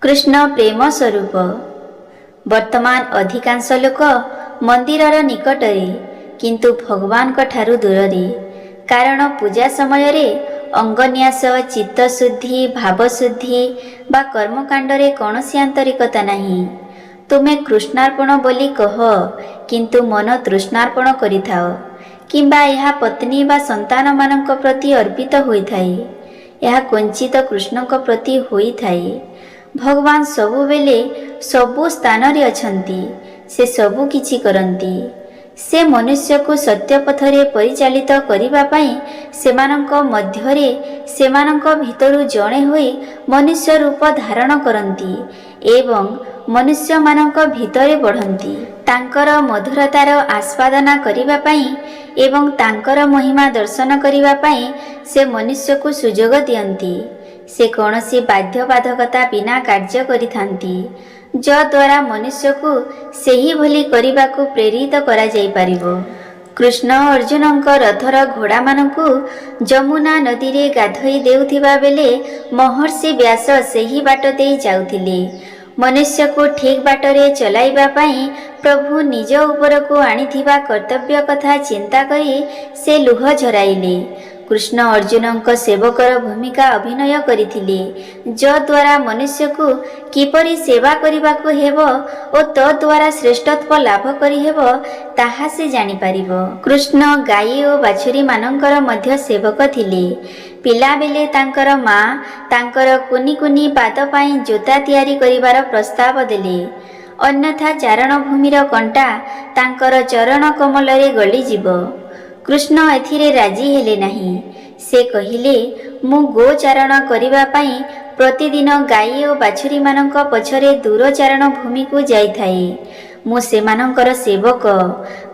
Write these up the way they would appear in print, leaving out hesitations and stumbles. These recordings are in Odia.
କୃଷ୍ଣ ପ୍ରେମ ସ୍ୱରୂପ। ବର୍ତ୍ତମାନ ଅଧିକାଂଶ ଲୋକ ମନ୍ଦିରର ନିକଟରେ, କିନ୍ତୁ ଭଗବାନଙ୍କ ଠାରୁ ଦୂରରେ। କାରଣ ପୂଜା ସମୟରେ ଅଙ୍ଗନ୍ୟାସ, ଚିତ୍ତଶୁଦ୍ଧି, ଭାବଶୁଦ୍ଧି ବା କର୍ମକାଣ୍ଡରେ କୌଣସି ଆନ୍ତରିକତା ନାହିଁ। ତୁମେ କୃଷ୍ଣାର୍ପଣ ବୋଲି କହ, କିନ୍ତୁ ମନ ତୃଷ୍ଣାର୍ପଣ କରିଥାଅ କିମ୍ବା ଏହା ପତ୍ନୀ ବା ସନ୍ତାନମାନଙ୍କ ପ୍ରତି ଅର୍ପିତ ହୋଇଥାଏ। ଏହା କ୍ୱଚିତ କୃଷ୍ଣଙ୍କ ପ୍ରତି ହୋଇଥାଏ। ଭଗବାନ ସବୁବେଳେ ସବୁ ସ୍ଥାନରେ ଅଛନ୍ତି। ସେ ସବୁ କିଛି କରନ୍ତି। ସେ ମନୁଷ୍ୟକୁ ସତ୍ୟ ପଥରେ ପରିଚାଳିତ କରିବା ପାଇଁ ସେମାନଙ୍କ ମଧ୍ୟରେ ସେମାନଙ୍କ ଭିତରୁ ଜଣେ ହୋଇ ମନୁଷ୍ୟ ରୂପ ଧାରଣ କରନ୍ତି ଏବଂ ମନୁଷ୍ୟମାନଙ୍କ ଭିତରେ ବଢ଼ନ୍ତି। ତାଙ୍କର ମଧୁରତାର ଆସ୍ୱାଦନା କରିବା ପାଇଁ ଏବଂ ତାଙ୍କର ମହିମା ଦର୍ଶନ କରିବା ପାଇଁ ସେ ମନୁଷ୍ୟକୁ ସୁଯୋଗ ଦିଅନ୍ତି। ସେ କୌଣସି ବାଧ୍ୟବାଧକତା ବିନା କାର୍ଯ୍ୟ କରିଥାନ୍ତି, ଯଦ୍ୱାରା ମନୁଷ୍ୟକୁ ସେହିଭଳି କରିବାକୁ ପ୍ରେରିତ କରାଯାଇପାରିବ। କୃଷ୍ଣ ଅର୍ଜୁନଙ୍କ ରଥର ଘୋଡ଼ାମାନଙ୍କୁ ଯମୁନା ନଦୀରେ ଗାଧୋଇ ଦେଉଥିବା ବେଳେ ମହର୍ଷି ବ୍ୟାସ ସେହି ବାଟ ଦେଇ ଯାଉଥିଲେ। ମନୁଷ୍ୟକୁ ଠିକ୍ ବାଟରେ ଚଲାଇବା ପାଇଁ ପ୍ରଭୁ ନିଜ ଉପରକୁ ଆଣିଥିବା କର୍ତ୍ତବ୍ୟ କଥା ଚିନ୍ତା କରି ସେ ଲୁହ ଝରାଇଲେ। କୃଷ୍ଣ ଅର୍ଜୁନଙ୍କ ସେବକର ଭୂମିକା ଅଭିନୟ କରିଥିଲେ, ଯଦ୍ୱାରା ମନୁଷ୍ୟକୁ କିପରି ସେବା କରିବାକୁ ହେବ ଓ ତଦ୍ୱାରା ଶ୍ରେଷ୍ଠତ୍ୱ ଲାଭ କରିହେବ, ତାହା ସେ ଜାଣିପାରିବ। କୃଷ୍ଣ ଗାଈ ଓ ବାଛୁରୀମାନଙ୍କର ମଧ୍ୟ ସେବକ ଥିଲେ। ପିଲାବେଳେ ତାଙ୍କର ମା ତାଙ୍କର କୁନି କୁନି ପାଦ ପାଇଁ ଜୋତା ତିଆରି କରିବାର ପ୍ରସ୍ତାବ ଦେଲେ, ଅନ୍ୟଥା ଚାରଣ ଭୂମିର କଣ୍ଟା ତାଙ୍କର ଚରଣ କମଳରେ ଗଳିଯିବ। କୃଷ୍ଣ ଏଥିରେ ରାଜି ହେଲେ ନାହିଁ। ସେ କହିଲେ, ମୁଁ ଗୋଚାରଣ କରିବା ପାଇଁ ପ୍ରତିଦିନ ଗାଈ ଓ ବାଛୁରୀମାନଙ୍କ ପଛରେ ଦୂର ଚାରଣ ଭୂମିକୁ ଯାଇଥାଏ। ମୁଁ ସେମାନଙ୍କର ସେବକ।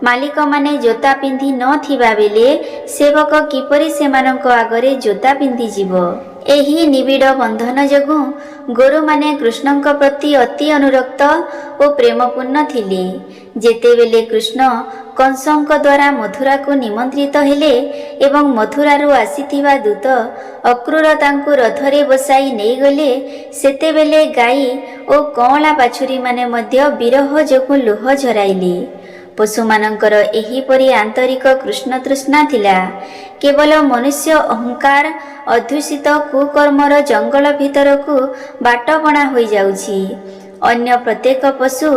ମାଲିକମାନେ ଜୋତା ପିନ୍ଧି ନ ଥିବା ବେଳେ ସେବକ କିପରି ସେମାନଙ୍କ ଆଗରେ ଜୋତା ପିନ୍ଧିଯିବ? ଏହି ନିବିଡ଼ ବନ୍ଧନ ଯୋଗୁଁ ଗୋରୁମାନେ କୃଷ୍ଣଙ୍କ ପ୍ରତି ଅତି ଅନୁରକ୍ତ ଓ ପ୍ରେମପୂର୍ଣ୍ଣ ଥିଲେ। ଯେତେବେଳେ କୃଷ୍ଣ କଂସଙ୍କ ଦ୍ୱାରା ମଥୁରାକୁ ନିମନ୍ତ୍ରିତ ହେଲେ ଏବଂ ମଥୁରାରୁ ଆସିଥିବା ଦୂତ ଅକ୍ରୂର ତାଙ୍କୁ ରଥରେ ବସାଇ ନେଇଗଲେ, ସେତେବେଳେ ଗାଈ ଓ କଅଁଳା ବାଛୁରୀମାନେ ମଧ୍ୟ ବିରହ ଯୋଗୁଁ ଲୁହ ଝରାଇଲେ। ପଶୁମାନଙ୍କର ଏହିପରି ଆନ୍ତରିକ କୃଷ୍ଣ ତୃଷ୍ଣା ଥିଲା। କେବଳ ମନୁଷ୍ୟ ଅହଙ୍କାର ଅଧ୍ୟୁଷିତ କୁକର୍ମର ଜଙ୍ଗଲ ଭିତରକୁ ବାଟବଣା ହୋଇଯାଉଛି। ଅନ୍ୟ ପ୍ରତ୍ୟେକ ପଶୁ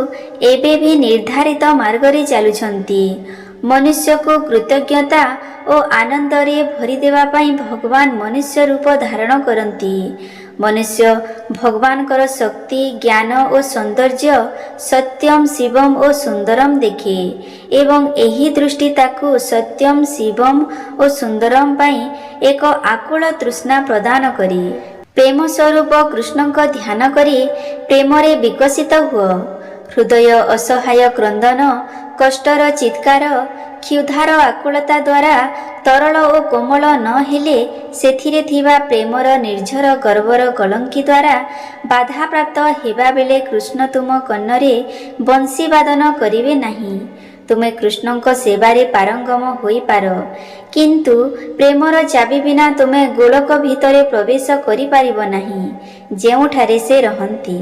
ଏବେ ବି ନିର୍ଦ୍ଧାରିତ ମାର୍ଗରେ ଚାଲୁଛନ୍ତି। ମନୁଷ୍ୟକୁ କୃତଜ୍ଞତା ଓ ଆନନ୍ଦରେ ଭରିଦେବା ପାଇଁ ଭଗବାନ ମନୁଷ୍ୟ ରୂପ ଧାରଣ କରନ୍ତି। ମନୁଷ୍ୟ ଭଗବାନଙ୍କର ଶକ୍ତି, ଜ୍ଞାନ ଓ ସୌନ୍ଦର୍ଯ୍ୟ, ସତ୍ୟମ, ଶିବମ ଓ ସୁନ୍ଦରମ ଦେଖେ ଏବଂ ଏହି ଦୃଷ୍ଟି ତାକୁ ସତ୍ୟମ, ଶିବମ ଓ ସୁନ୍ଦରମ ପାଇଁ ଏକ ଆକୁଳ ତୃଷ୍ଣା ପ୍ରଦାନ କରେ। ପ୍ରେମ ସ୍ୱରୂପ କୃଷ୍ଣଙ୍କ ଧ୍ୟାନ କରି ପ୍ରେମରେ ବିକଶିତ ହୁଅ। ହୃଦୟ ଅସହାୟ କ୍ରନ୍ଦନ, କଷ୍ଟର ଚିତ୍କାର, କ୍ଷୁଧାର ଆକୁଳତା ଦ୍ୱାରା ତରଳ ଓ କୋମଳ ନ ହେଲେ ସେଥିରେ ଥିବା ପ୍ରେମର ନିର୍ଝର ଗର୍ବର କଳଙ୍କି ଦ୍ୱାରା ବାଧାପ୍ରାପ୍ତ ହେବାବେଳେ କୃଷ୍ଣ ତୁମ କର୍ଣ୍ଣରେ ବଂଶୀବାଦନ କରିବେ ନାହିଁ। ତୁମେ କୃଷ୍ଣଙ୍କ ସେବାରେ ପାରଙ୍ଗମ ହୋଇପାର, କିନ୍ତୁ ପ୍ରେମର ଚାବି ବିନା ତୁମେ ଗୋଲକ ଭିତରେ ପ୍ରବେଶ କରିପାରିବ ନାହିଁ, ଯେଉଁଠାରେ ସେ ରହନ୍ତି।